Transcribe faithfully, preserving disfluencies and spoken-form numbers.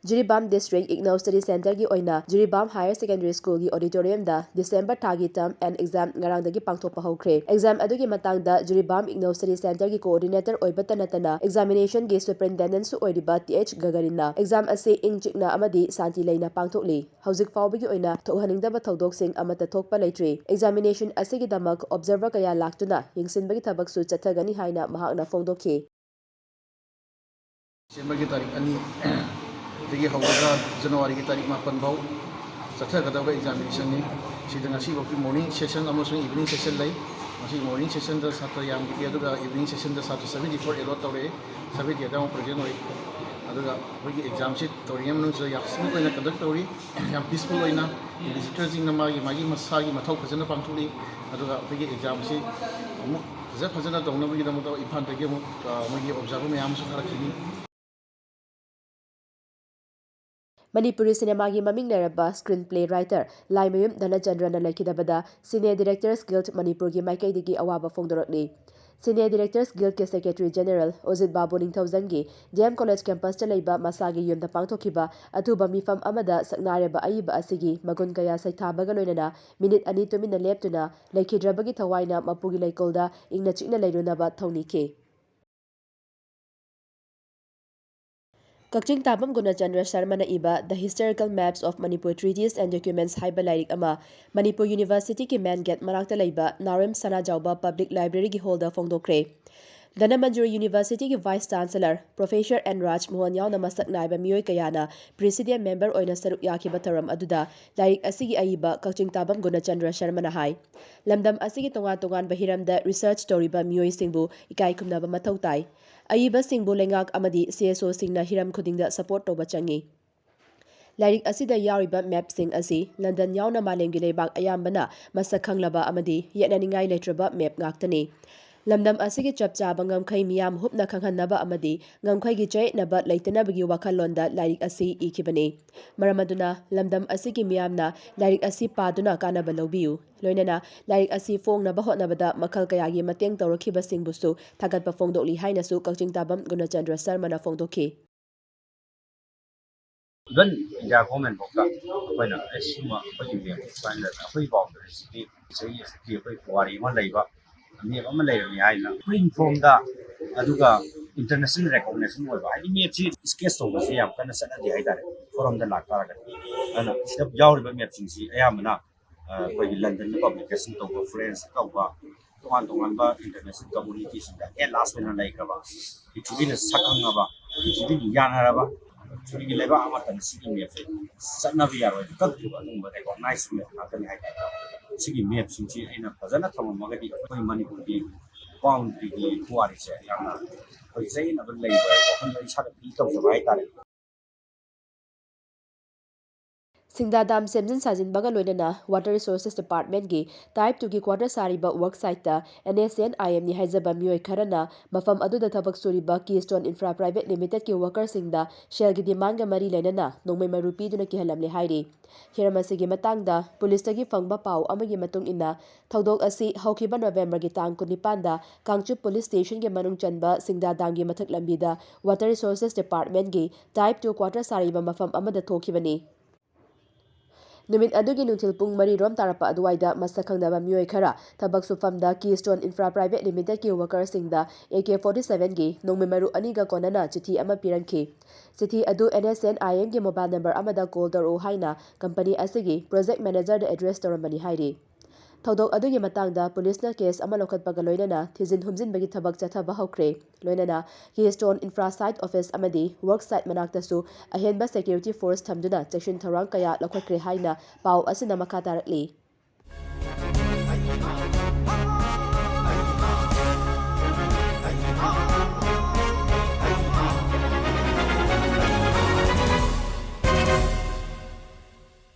Jiribam District IGNOU Study Centreꯒꯤ ꯑꯣꯏꯅ Jiribam Higher Secondary Schoolꯒꯤ auditoriumꯗ December ꯊꯥꯒꯤ term one exam ꯉꯔꯥꯡꯗꯒꯤ ꯄꯥꯡꯊꯣꯛꯄ ꯍꯧꯈ꯭ꯔꯦ꯫ Exam ꯑꯗꯨꯒꯤ ꯃꯇꯥꯡꯗ ꯖꯤꯔꯤꯕꯥꯝ IGNOU Study Centreꯒꯤ coordinator ꯑꯣꯏꯕꯇ ꯅꯠꯇꯅ examinationꯒꯤ superintendentꯁꯨ ꯑꯣꯏꯔꯤꯕ ꯇꯤ ꯑꯩꯆ ꯒꯒꯔꯤꯟꯅ exam ꯑꯁꯤ ꯏꯪ ꯆꯤꯛꯅ ꯑꯃꯗꯤ ꯁꯥꯟꯇꯤ ꯂꯩꯅ ꯄꯥꯡꯊꯣꯛꯂꯤ꯫ ꯍꯧꯖꯤꯛ ꯐꯥꯎꯕꯒꯤ ꯑꯣꯏꯅ ꯊꯣꯛꯍꯟꯅꯤꯡꯗꯕ ꯊꯧꯗꯣꯛꯁꯤꯡ ꯑꯃꯠꯇ ꯊꯣꯛꯄ ꯂꯩꯇ꯭ꯔꯤ꯫ Examination ꯑꯁꯤꯒꯤꯗꯃꯛ observer ꯀꯌꯥ ꯂꯥꯛꯇꯨꯅ ꯌꯦꯡꯁꯤꯟꯕꯒꯤ ꯊꯕꯛꯁꯨ ꯆꯠꯊꯒꯅꯤ ꯍꯥꯏꯅ ꯃꯍꯥꯛꯅ ꯐꯣꯡꯗꯣꯛꯈꯤ꯫ ꯗꯤꯁꯦꯝꯕꯔꯒꯤ ꯇꯥꯔꯤꯛ ꯑꯅꯤ ꯗꯒꯤ ꯍꯧꯔꯒ ꯖꯅꯋꯥꯔꯤꯒꯤ ꯇꯥꯔꯤꯛ ꯃꯥꯄꯟ ꯐꯥꯎ ꯆꯠꯊꯒꯗꯕ examinationꯅꯤ꯫ ꯁꯤꯗ ꯉꯁꯤꯐꯥꯎꯒꯤ morning session ꯑꯃꯁꯨꯡ evening session ꯂꯩ꯫ ꯉꯁꯤ morning sessionꯗ ꯁꯥꯇ꯭ꯔ ꯌꯥꯝꯈꯤ, ꯑꯗꯨꯒ evening sessionꯗ ꯁꯥꯇ꯭ꯔ seventy four allot ꯇꯧꯔꯛꯑꯦ꯫ Seventy eight ꯑꯃ present ꯑꯣꯏ꯫ ꯑꯗꯨꯒ ꯑꯩꯈꯣꯏꯒꯤ examꯁꯤ ꯇꯧꯔꯤꯉꯩ ꯃꯅꯨꯡꯁꯤꯗ ꯌꯥꯝ smooth ꯑꯣꯏꯅ conduct ꯇꯧꯔꯤ, ꯌꯥꯝ peaceful ꯑꯣꯏꯅ꯫ Invisitors ꯁꯤꯡꯅ ꯃꯥꯒꯤ ꯃꯥꯒꯤ ꯃꯁꯥꯒꯤ ꯃꯊꯧ ꯐꯖꯅ ꯄꯥꯡꯊꯣꯛꯂꯤ꯫ ꯑꯗꯨꯒ ꯑꯩꯈꯣꯏꯒꯤ examꯁꯤ ꯑꯃꯨꯛ ꯐꯖ ꯐꯖꯅ ꯇꯧꯅꯕꯒꯤꯗꯃꯛꯇ ꯏꯝꯐꯥꯜꯗꯒꯤ ꯑꯃꯨꯛ, ꯑ, ꯃꯣꯏꯒꯤ observer ꯃꯌꯥꯝ ꯑꯃꯁꯨ ꯊꯥꯔꯛꯈꯤꯅꯤ꯫ ꯃꯅꯤꯄꯨꯔꯤ ꯁꯤꯅꯦꯃꯥꯒꯤ ꯃꯃꯤꯡ ꯂꯩꯔꯕ screenplay writer Laimayum ꯙꯅꯆꯟꯗ꯭ꯔꯅ ꯂꯩꯈꯤꯗꯕꯗ Cine Directors Guild ꯃꯅꯤꯄꯨꯔꯒꯤ ꯃꯥꯏꯀꯩꯗꯒꯤ ꯑꯋꯥꯕ ꯐꯣꯡꯗꯣꯔꯛꯂꯤ꯫ Cine Directors Guildꯀꯤ Secretary General ꯑꯣꯖꯤꯠ ꯕꯥꯕꯨ ꯅꯤꯡꯊꯧꯖꯝꯒꯤ ꯗꯤ ꯑꯦꯝ ꯀꯣꯂꯦꯖ campusꯇ ꯂꯩꯕ ꯃꯁꯥꯒꯤ ꯌꯨꯝꯗ ꯄꯥꯡꯊꯣꯛꯈꯤꯕ ꯑꯊꯨꯕ ꯃꯤꯐꯝ ꯑꯃꯗ ꯁꯛꯅꯥꯏꯔꯕ ꯑꯏꯕ ꯑꯁꯤꯒꯤ ꯃꯒꯨꯟ ꯀꯌꯥ ꯁꯩꯊꯥꯕꯒ ꯂꯣꯏꯅꯅ ꯃꯤꯅꯤꯠ ꯑꯅꯤ ꯇꯨꯃꯤꯟꯅ ꯂꯦꯞꯇꯨꯅ ꯂꯩꯈꯤꯗ꯭ꯔꯕꯒꯤ ꯊꯋꯥꯏꯅ ꯃꯄꯨꯒꯤ ꯂꯩꯀꯣꯜꯗ ꯏꯪꯅ ꯆꯤꯛꯅ ꯂꯩꯔꯨꯅꯕ ꯊꯧꯅꯤꯈꯤ꯫ ꯀꯛꯆꯤꯡ ꯇꯥꯕꯝ ꯒꯨꯅꯆꯟꯗ꯭ꯔ ꯁꯔꯃꯅ ꯏꯕ The Historical Maps of Manipur Treaties and Documents ꯍꯥꯏꯕ ꯂꯥꯏꯔꯤꯛ ꯑꯃ ꯃꯅꯤꯄꯨꯔ Universityꯒꯤ main gate ꯃꯅꯥꯛꯇ ꯂꯩꯕ ꯅꯥꯎꯔꯦꯝ ꯁꯅꯥꯖꯥꯎꯕ Public Libraryꯒꯤ hallꯗ ꯐꯣꯡꯗꯣꯛꯈ꯭ꯔꯦ꯫ ꯙꯅꯃꯟꯖꯨꯔꯤ Universityꯒꯤ Vice Chancellor Professor N Raj Mohan ꯌꯥꯎꯅ ꯃꯁꯛ ꯅꯥꯏꯕ ꯃꯤꯑꯣꯏ ꯀꯌꯥꯅ Presidium member ꯑꯣꯏꯅ ꯁꯔꯨꯛ ꯌꯥꯈꯤꯕ ꯊꯧꯔꯝ ꯑꯗꯨꯗ ꯂꯥꯏꯔꯤꯛ ꯑꯁꯤꯒꯤ ꯑꯏꯕ ꯀꯛꯆꯤꯡ ꯇꯥꯕꯝ ꯒꯨꯅꯆꯟꯗ꯭ꯔ ꯁꯔꯃꯅ ꯍꯥꯏ, ꯂꯝꯗꯝ ꯑꯁꯤꯒꯤ ꯇꯣꯉꯥꯟ ꯇꯣꯉꯥꯟꯕ ꯍꯤꯔꯝꯗ research ꯇꯧꯔꯤꯕ ꯃꯤꯑꯣꯏꯁꯤꯡꯕꯨ ꯏꯀꯥꯏ ꯈꯨꯝꯅꯕ ꯃꯊꯧ ꯇꯥꯏ꯫ ꯑꯏꯕꯁꯤꯡꯕꯨ ꯂꯩꯉꯥꯛ ꯑꯃꯗꯤ ꯁꯤ ꯑꯦꯁ ꯑꯣꯁꯤꯡꯅ ꯍꯤꯔꯝ ꯈꯨꯗꯤꯡꯗ support ꯇꯧꯕ ꯆꯪꯏ꯫ ꯂꯥꯏꯔꯤꯛ ꯑꯁꯤꯗ ꯌꯥꯎꯔꯤꯕ mapꯁꯤꯡ ꯑꯁꯤ ꯂꯟꯗꯟ ꯌꯥꯎꯅ ꯃꯥꯂꯦꯝꯒꯤ ꯂꯩꯕꯥꯛ ꯑꯌꯥꯝꯕꯅ ꯃꯁꯛ ꯈꯪꯂꯕ ꯑꯃꯗꯤ ꯌꯦꯠꯅꯅꯤꯡꯉꯥꯏ ꯂꯩꯇ꯭ꯔꯕ map ꯉꯥꯛꯇꯅꯤ꯫ ꯂꯝꯗꯝ ꯑꯁꯤꯒꯤ ꯆꯞ ꯆꯥꯕ ꯉꯝꯈꯩ ꯃꯤꯌꯥꯝ ꯍꯨꯞꯅ ꯈꯪꯍꯟꯅꯕ ꯑꯃꯗꯤ ꯉꯝꯈꯩꯒꯤ ꯆꯌꯦꯠꯅꯕ ꯂꯩꯇꯅꯕꯒꯤ ꯋꯥꯈꯜꯂꯣꯟꯗ ꯂꯥꯏꯔꯤꯛ ꯑꯁꯤ ꯏꯈꯤꯕꯅꯤ꯫ ꯃꯔꯝ ꯑꯗꯨꯅ ꯂꯝꯗꯝ ꯑꯁꯤꯒꯤ ꯃꯤꯌꯥꯝꯅ ꯂꯥꯏꯔꯤꯛ ꯑꯁꯤ ꯄꯥꯗꯨꯅ ꯀꯥꯟꯅꯕ ꯂꯧꯕꯤꯌꯨ꯫ ꯂꯣꯏꯅꯅ ꯂꯥꯏꯔꯤꯛ ꯑꯁꯤ ꯐꯣꯡꯅꯕ ꯍꯣꯠꯅꯕꯗ ꯃꯈꯜ ꯀꯌꯥꯒꯤ ꯃꯇꯦꯡ ꯇꯧꯔꯛꯈꯤꯕꯁꯤꯡꯕꯨꯁꯨ ꯊꯥꯒꯠꯄ ꯐꯣꯡꯗꯣꯛꯂꯤ ꯍꯥꯏꯅꯁꯨ ꯀꯛꯆꯤꯡ ꯇꯥꯕꯝ ꯒꯨꯅꯆꯟꯗ꯭ꯔ ꯁꯔꯃꯅ ꯐꯣꯡꯗꯣꯛꯈꯤ꯫ Even India government ꯐꯥꯎꯗ ꯑꯩꯈꯣꯏꯅ ꯑꯦ ꯁꯤꯒꯨꯝꯕ ꯑꯩꯈꯣꯏꯒꯤ ꯃꯦꯞ ꯁꯨꯃꯥꯏꯅ ꯂꯩ, ꯑꯩꯈꯣꯏꯒꯤ ꯕꯥꯎꯟꯗꯔꯤꯁꯤꯗꯤ ꯆꯍꯤ ꯑꯁꯨꯛꯀꯤ ꯑꯩꯈꯣꯏ ꯄꯨꯋꯥꯔꯤ ꯑꯃ ꯂꯩꯕ ꯃꯦꯞ ꯑꯃ ꯂꯩꯔꯝꯃꯤ ꯍꯥꯏꯅ ꯄ꯭ꯔꯤ ꯏꯟꯐꯣꯝꯗ, ꯑꯗꯨꯒ ꯏꯟꯇꯔꯅꯦꯁꯅꯦꯜ ꯔꯦꯀꯣꯛꯅꯤꯁꯟ ꯑꯣꯏꯕ, ꯍꯥꯏꯗꯤ ꯃꯦꯞꯁꯤ ꯁ꯭ꯀꯦꯠꯆ ꯇꯧꯕꯁꯦ ꯌꯥꯝ ꯀꯟꯅ ꯆꯠꯅꯗꯦ ꯍꯥꯏꯇꯥꯔꯦ ꯐꯣꯔꯝꯗ ꯂꯥꯛꯇꯥꯔꯒꯗꯤ꯫ ꯑꯗꯨꯅ ꯁꯤꯗ ꯌꯥꯎꯔꯤꯕ ꯃꯦꯞꯁꯤꯡꯁꯤ ꯑꯌꯥꯝꯕꯅ ꯑ, ꯑꯩꯈꯣꯏꯒꯤ ꯂꯟꯗꯟꯗ ꯄꯕ꯭ꯂꯤꯀꯦꯁꯟ ꯇꯧꯕ, ꯐ꯭ꯔꯦꯟꯁꯇ ꯇꯧꯕ, ꯇꯣꯉꯥꯟ ꯇꯣꯉꯥꯟꯕ ꯏꯟꯇꯔꯅꯦꯁꯅꯦꯜ ꯀꯝꯃꯨꯅꯤꯇꯤꯁꯤꯡꯗ ꯑꯦꯠ ꯂꯥꯁ ꯑꯣꯏꯅ ꯂꯩꯈ꯭ꯔꯕ, ꯄ꯭ꯔꯤꯊꯤꯕꯤꯅ ꯁꯛꯈꯪꯉꯕ, ꯄ꯭ꯔꯤꯊꯤꯕꯤꯅ ꯌꯥꯅꯔꯕ, ꯄ꯭ꯔꯤꯊꯤꯕꯤꯒꯤ ꯂꯩꯕꯥꯛ ꯑꯃꯠꯇꯅ ꯁꯤꯒꯤ ꯃꯦꯞꯁꯦ ꯆꯠꯅꯕ ꯌꯥꯔꯣꯏ, ꯀꯛꯇ꯭ꯔꯤꯕ ꯑꯗꯨꯒꯨꯝꯕ ꯔꯦꯀꯣꯛꯅꯥꯏꯁ ꯃꯦꯞ ꯉꯥꯛꯇꯅꯤ ꯍꯥꯏꯇꯥꯔꯦ꯫ ꯁꯤꯒꯤ ꯃꯦꯞꯁꯤꯡꯁꯤ ꯑꯩꯅ ꯐꯖꯅ ꯊꯝꯃꯝꯃꯒꯗꯤ ꯑꯩꯈꯣꯏ ꯃꯅꯤꯄꯨꯔꯒꯤ ꯕꯥꯎꯟꯗꯔꯤꯒꯤ ꯄꯨꯋꯥꯔꯤꯁꯦ ꯌꯥꯝꯅ ꯑꯩꯈꯣꯏ ꯆꯌꯦꯠꯅꯕ ꯂꯩꯕ ꯋꯥꯈꯜꯗ ꯏꯁꯥꯗ ꯐꯤꯜ ꯇꯧꯖꯕ ꯍꯥꯏꯇꯥꯔꯦ꯫ ꯁꯤꯡꯗꯥ ꯗꯥꯝ ꯁꯦꯝꯖꯤꯟ ꯁꯥꯖꯤꯟꯕꯒ ꯂꯣꯏꯅꯅ Water Resources Department ꯒꯤ Type two ꯒꯤ quarter ꯁꯥꯔꯤꯕ work site ꯇ N S N I M ꯅꯤ ꯍꯥꯏꯖꯕ ꯃꯤꯑꯣꯏ ꯈꯔꯅ ꯃꯐꯝ ꯑꯗꯨꯗ ꯊꯕꯛ ꯁꯨꯔꯤꯕ Keystone Infra Private Limited ꯀꯤ worker ꯁꯤꯡꯗ ꯁꯦꯜꯒꯤ demand ꯒ ꯃꯔꯤ ꯂꯩꯅꯅ ꯅꯣꯡꯃꯩ ꯃꯔꯨ ꯄꯤꯗꯨꯅ ꯀꯤꯍꯜꯂꯝꯂꯦ ꯍꯥꯏꯔꯤ꯫ ꯍꯤꯔꯝ ꯑꯁꯤꯒꯤ ꯃꯇꯥꯡꯗ ꯄꯨꯂꯤꯁꯇꯒꯤ ꯐꯪꯕ ꯄꯥꯎ ꯑꯃꯒꯤ ꯃꯇꯨꯡ ꯏꯟꯅ, ꯊꯧꯗꯣꯛ ꯑꯁꯤ ꯍꯧꯈꯤꯕ ꯅꯣꯕꯦꯝꯕꯔꯒꯤ ꯇꯥꯡ ꯀꯨꯟꯅꯤꯄꯥꯟꯗ ꯀꯥꯡꯆꯨꯞ ꯄꯨꯂꯤꯁ ꯁ꯭ꯇꯦꯁꯟꯒꯤ ꯃꯅꯨꯡ ꯆꯟꯕ ꯁꯤꯡꯗꯥ ꯗꯥꯝꯒꯤ ꯃꯊꯛ ꯂꯝꯕꯤꯗ Water Resources Department ꯒꯤ Type two quarter ꯁꯥꯔꯤꯕ ꯃꯐꯝ ꯑꯃꯗ ꯊꯣꯛꯈꯤꯕꯅꯤ꯫ ꯅꯨꯃꯤꯠ ꯑꯗꯨꯒꯤ ꯅꯨꯡꯊꯤꯜ ꯄꯨꯡ ꯃꯔꯤ ꯔꯣꯝ ꯇꯥꯔꯛꯄ ꯑꯗꯨꯋꯥꯏꯗ ꯃꯁꯛ ꯈꯪꯗꯕ ꯃꯤꯑꯣꯏ ꯈꯔ ꯊꯕꯛ ꯁꯨꯐꯝꯗ Keystone Infra Private Limited ꯀꯤ worker ꯁꯤꯡꯗ A K forty seven ꯒꯤ ꯅꯣꯡꯃꯩ ꯃꯔꯨ ꯑꯅꯤꯒ ꯀꯣꯟꯅꯅ ꯆꯤꯊꯤ ꯑꯃ ꯄꯤꯔꯝꯈꯤ꯫ ꯆꯤꯊꯤ ꯑꯗꯨ N S N I M ꯒꯤ mobile number ꯑꯃꯗ call ꯇꯧꯔꯛꯎ ꯍꯥꯏꯅ company ꯑꯁꯤꯒꯤ project manager ꯗ address ꯇꯧꯔꯝꯕꯅꯤ ꯍꯥꯏꯔꯤ꯫ ꯊꯧꯗꯣꯛ ꯑꯗꯨꯒꯤ ꯃꯇꯥꯡꯗ ꯄꯨꯂꯤꯁꯅ case ꯑꯃ ꯂꯧꯈꯠꯄꯒ ꯂꯣꯏꯅꯅ ꯊꯤꯖꯤꯟ ꯍꯨꯝꯖꯤꯟꯕꯒꯤ ꯊꯕꯛ ꯆꯠꯊꯕ ꯍꯧꯈ꯭ꯔꯦ꯫ ꯂꯣꯏꯅꯅ Keystone Infra Site Office ꯑꯃꯗꯤ work site ꯃꯅꯥꯛꯇꯁꯨ ꯑꯍꯦꯟꯕ security force ꯊꯝꯗꯨꯅ ꯆꯦꯛꯁꯤꯟ ꯊꯧꯔꯥꯡ ꯀꯌꯥ ꯂꯧꯈꯠꯈ꯭ꯔꯦ ꯍꯥꯏꯅ ꯄꯥꯎ ꯑꯁꯤꯅ ꯃꯈꯥ ꯇꯥꯔꯛꯂꯤ꯫